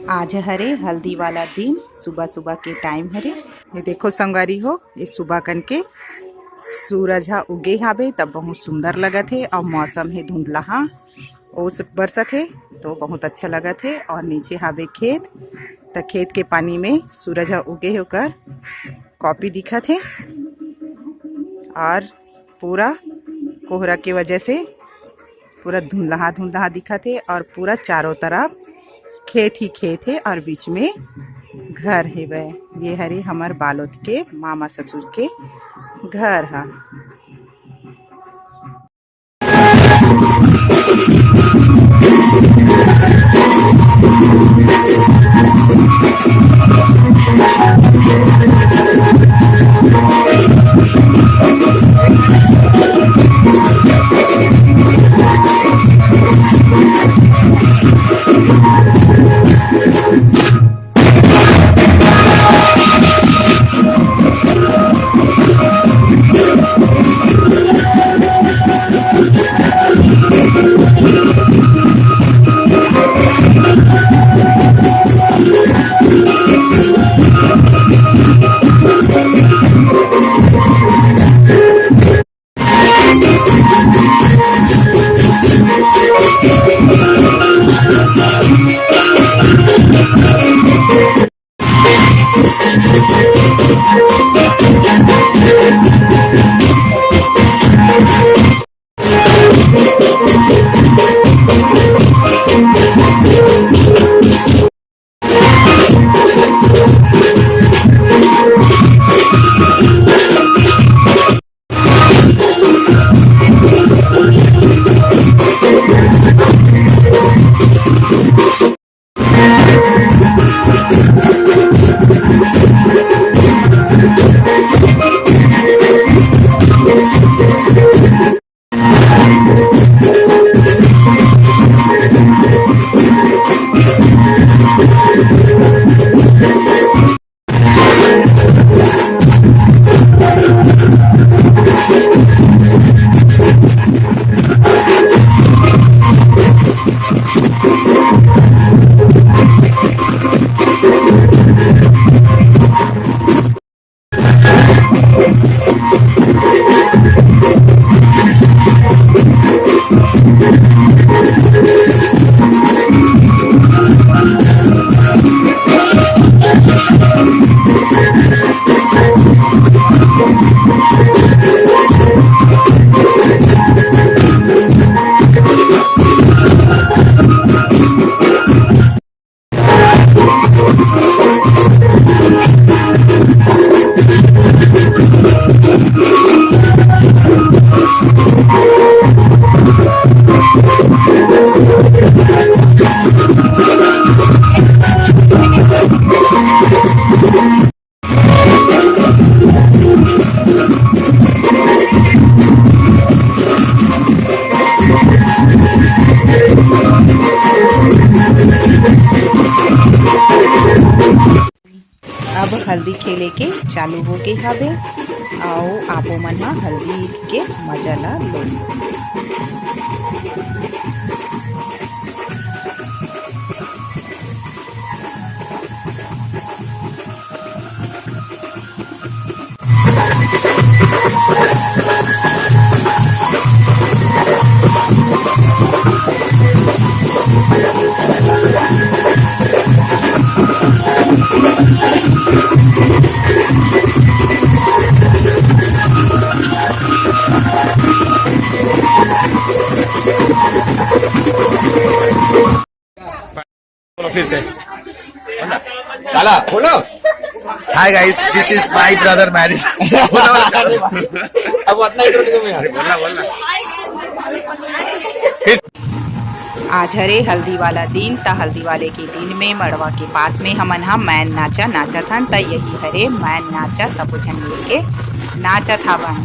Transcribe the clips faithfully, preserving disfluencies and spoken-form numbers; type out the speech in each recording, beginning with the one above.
आज हरे हल्दी वाला दिन, सुबह सुबह के टाइम हरे। ये देखो संगवारी हो, ये सुबह कन के सूरज ह उगे हावे, तब बहुत सुंदर लगत हे और मौसम हे धुंधलाहा, ओस बरसत हे, तो बहुत अच्छा लगत हे। और नीचे हावे खेत, त खेत के पानी में सूरज ह उगे हे, ओकर कॉपी दिखत हे और पूरा कोहरा के वजह से पूरा धुंधलाहा धुंधलाहा दिखत हे और पूरा चारों तरफ खेत ही खेत हे और बीच में घर हेवय। ये हरे हमर बालोद के मामा ससुर के घर ह। अब हल्दी खेले के चालू हो गे हवे, अउ आपो मन ह हल्दी के मजा ला लो। बोलो फिर से। काला, बोलो। Hi guys, this is my brother marriage। अब उतना ही करो तुम यार। बोलना, बोलना। आज हरे हल्दी वाला दिन, त हल्दी वाले के दिन में मड़वा के पास में हमन ह मैन नाचा नाचत हन। त यही हरे मैन नाचा, सबो झन मिलके नाचत हवन।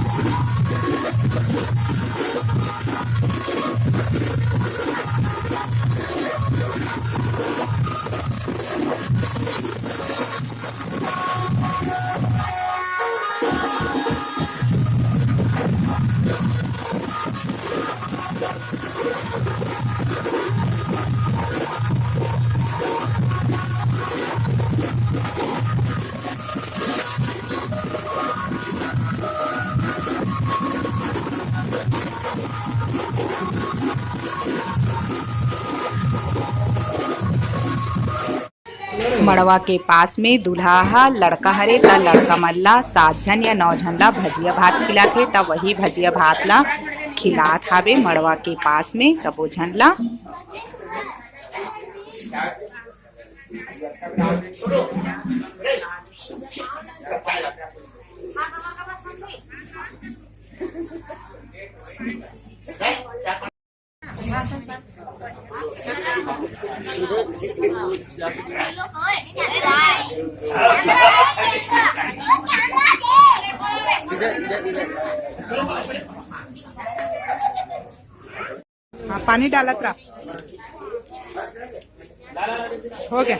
मड़वा के पास में दूल्हा ह लड़का हरे, त लड़का मन ला सात झन या नौ झन ला भजिया भात खिलाथे, त वही भजिया भात ला खिलात हावे मड़वा के पास में सबो झन ला। हाँ, पानी डालत रहा। हो गया।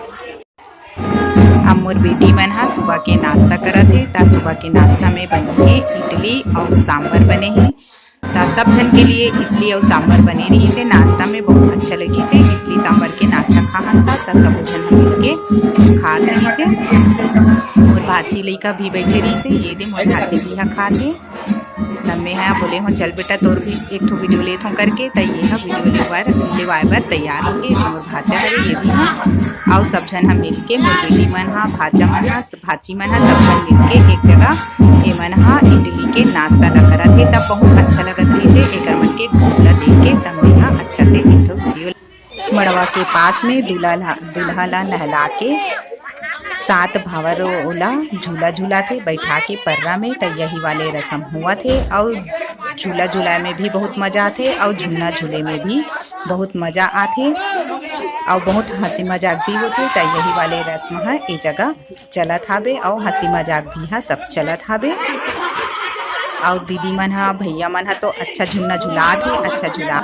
अब मोर बेटी मन ह सुबह के नाश्ता करत हे, त सुबह के नाश्ता में बने हे इडली अउ सांभर बने हे। त सब झन के लिए इडली अउ सांभर बने रहिस हे, नाश्ता में बहुत अच्छा लगिस हे। इडली सांभर के नाश्ता खाहन त, त सबो झन ह मिलके खात रहिस हे। मोर भांची लइका भी बैठे रहिस हे, ये दे मोर भांची भी ह खात हे। त मैं ह बोले हूँ, "चल बेटा, तोर भी एक ठो वीडियो लेत हूँ," करके। त ये ह वीडियो लेवाय, लेवाय बर तैयार होगे। मोर भांचा हरे, ये भी ह, अउ सब झन ह मिलके, मोर बेटी मन ह, भांचा मन ह, भांची मन ह, सब झन मिलके एक जगह एमन ह इडली के नाश्ता ल करत हे। त बहुत अच्छा लगत रहिस हे एकर मन के भूख ल देख के। त मैं ह अच्छा से एक ठो वीडियो मड़वा के पास में दूल्हा ला, दूल्हा ला नहला के सात भावर ओला झूला झुलाथे, बैठा के पर्रा में, त यही वाले रसम होवत हे। अउ झूला झुलाए में भी बहुत मजा आथे, अउ झुलना झूले में भी बहुत मजा आथे, अउ बहुत हंसी मजाक भी होथे। त यही वाले रस्म ह ए जगह चलत हाबे, अउ हंसी मजाक भी ह सब चलत हाबे। अउ दीदी मन ह, भैया मन ह तो अच्छा झुलना झुलात हे, अच्छा झुला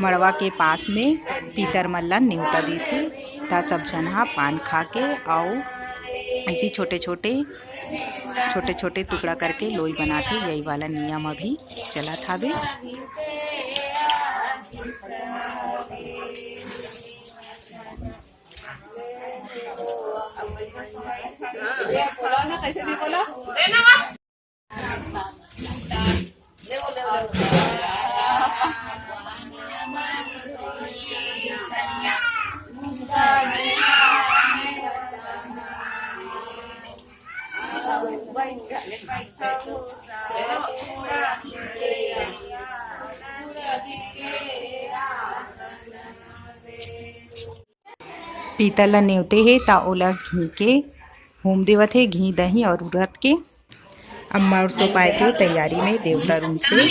मड़वा के पास में पीतर मन ला नेवता देथे, त सब झन ह पान खा के अउ ऐसी छोटे-छोटे, छोटे-छोटे टुकड़ा करके लोई बनाथे। यही वाला नियम अभी चलत हावे। पीतर ला नेवते हे, त ओला घी के हूम देवत हे, घी, दही अउ उरद के। अब मउर सोपाए के तैयारी में देवता रूम से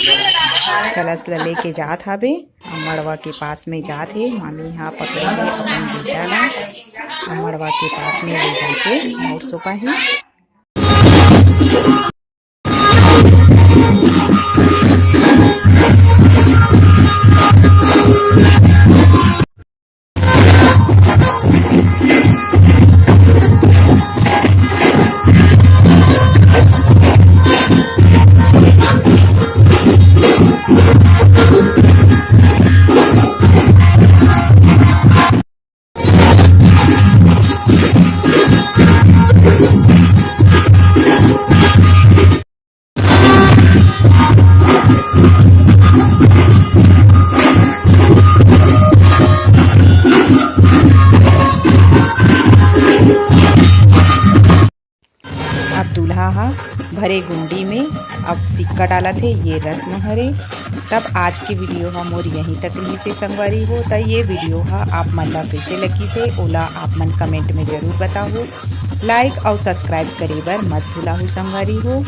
कलश ला लेके जात हाबे। अब मड़वा के पास में जात हे, मामी हा पकड़े हे अपन बेटा ला। अब मड़वा के पास में ले जाके मउर सोपाही। अब दूल्हा हा भरे गुंडी में अब सिक्का डालत हे, ये रस्म हरे। तब आज के वीडियो हा मोर यहीं तक रहिस हे संगवारी हो। त ये वीडियो हा आप मन ला कइसे लगिस हे, ओला आप मन comment में जरूर बताहू। Like अउ subscribe करे बर मत भुलाहू संगवारी हो।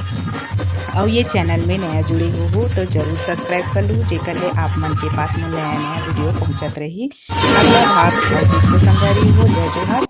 अउ ये channel में नया जुड़े हो, हो तो जरूर subscribe कर लू, जेकर ले आप मन के पास में नया नया वीडियो पहुंचत रही। अगला भाग अउ देखो संगवारी हो। जय जोहार।